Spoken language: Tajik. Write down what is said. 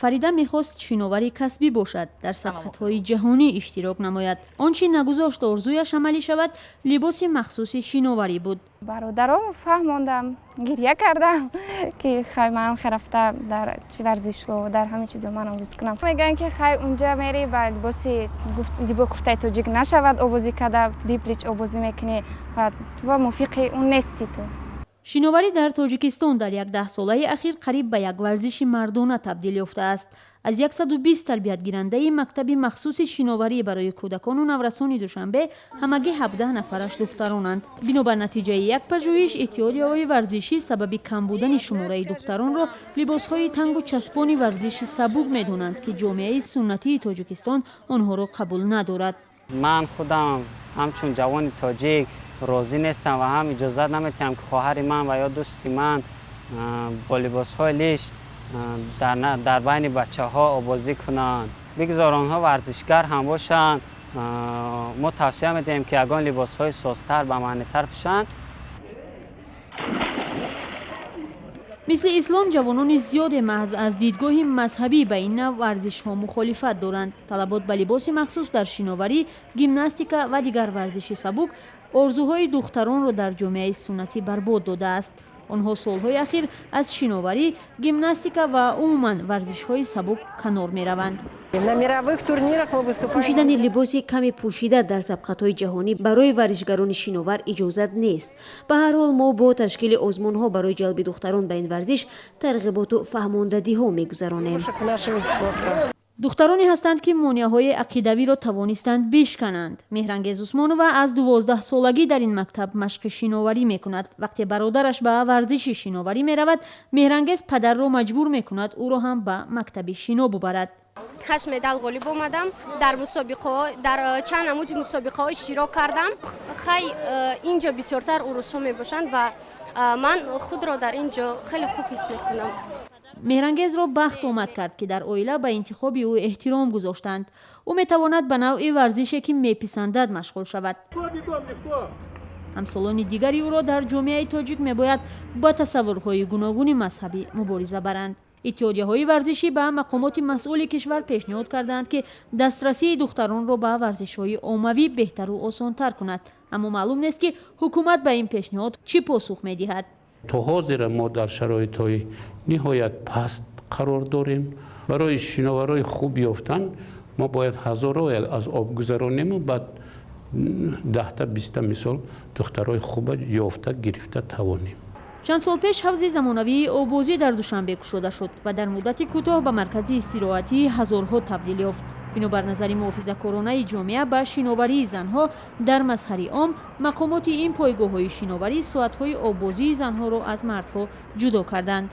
Фарида мехост шиновари касбӣ бошад, дар сабқатҳои ҷаҳонӣ иштирок намояд. Он чӣ нагузошт орзуяш амалӣ шавад, либоси махсуси шиноварӣ буд. Бародаром фаҳмондам, гирья кардам, ки хай, манам хе рафта дар чи варзишгоҳ, дар ҳамин чизо манам бозӣ кунам. Мегӯянд, ки хай, унҷа мери, ба либоси либо куртаи тоҷик нашавад, обозӣ када диплич обозӣ мекунӣ ва ту мувофиқи он нести ту. Шиноварӣ дар Тоҷикистон дар як даҳсолаи ахир қариб ба як варзиши мардона табдил ёфтааст. Аз 120 тарбиятгирандаи мактаби махсуси шиноварӣ барои кӯдакону наврасони Душанбе ҳамагӣ 17 нафараш духтаронанд. Бино бар натиҷаи як пажӯҳиш, иттиҳодияҳои варзишӣ сабаби кам будани шумораи духтаронро либосҳои тангу часпони варзиши сабук медонанд, ки ҷомеаи суннатии Тоҷикистон онҳоро қабул надорад. Ман худам ҳамчун ҷавони тоҷик розӣ нестам ва ҳам иҷозат наметиҳам, ки хоҳари ман ва ё дӯсти ман бо либосҳои лиш дар байни бачаҳо обозӣ кунанд. Бигзор онҳо варзишгар ҳам бошанд, мо тавсия медиҳем, ки ягон либосҳои созтар, ба маънитар пӯшанд. Мисли Ислом, ҷавонони зиёде маҳз аз дидгоҳи мазҳабӣ ба ин навъ варзишҳо мухолифат доранд. Талабот ба либоси махсус дар шиноварӣ, гимнастика ва дигар варзиши сабук орзуҳои духтаронро дар ҷомеаи суннатӣ барбод додааст. Онҳо солҳои ахир аз шиноварӣ, гимнастика ва умуман варзишҳои сабук канор мераванд. Пӯшидани либоси каме пӯшида дар сабқатҳои ҷаҳонӣ барои варзишгарони шиновар иҷозат нест. Ба ҳар ҳол, мо бо ташкили озмунҳо барои ҷалби духтарон ба ин варзиш тарғиботу фаҳмондадиҳо мегузаронем. Духтароне ҳастанд, ки монеаҳои ақидавиро тавонистанд бишкананд. Меҳрангез Усмонова аз 12-солагӣ дар ин мактаб машқи шиноварӣ мекунад. Вақте бародараш ба варзиши шиноварӣ меравад, Меҳрангез падарро маҷбур мекунад ӯро ҳам ба мактаби шино бубарад. Ҳашт медал ғолиб омадам дар мусобиқаҳо, дар чанд намуди мусобиқаҳо иштирок кардам. Хай, ин ҷо бисёртар урусҳо мебошанд ва ман худро дар ин ҷо хеле хуб ҳис мекунам. Меҳрангезро бахт омад кард, ки дар оила ба интихоби ӯ эҳтиром гузоштанд. Ӯ метавонад ба навъи варзише, ки меписандад, машғул шавад. Ҳамсолони дигари ӯро дар ҷомеаи тоҷик мебояд ба тасаввурҳои гуногуни мазҳабӣ мубориза баранд. Иттиҳодияҳои варзишӣ ба мақомоти масъули кишвар пешниҳод кардаанд, ки дастрасии духтаронро ба варзишҳои оммавӣ беҳтару осонтар кунад, аммо маълум нест, ки ҳукумат ба ин пешниҳод чӣ посух медиҳад. То ҳозира мо дар шароитҳои ниҳоят паст қарор дорем. Барои шиноварҳои хуб ёфтан мо бояд ҳазорҳо аз об гузаронему баъд 10-та, 20-та мисол духтарҳои хуба ёфта гирифта тавонем. Чанд сол пеш ҳавзи замонавии оббозӣ дар Душанбе кушода шуд ва дар муддати кӯтоҳ ба маркази истироҳатии ҳазорҳо табдил ёфт. Бинобар назари муҳофизакоронаи ҷомеа ба шиноварии занҳо дар мазҳари ом, мақомоти ин пойгоҳҳои шиноварӣ соатҳои оббозии занҳоро аз мардҳо ҷудо карданд.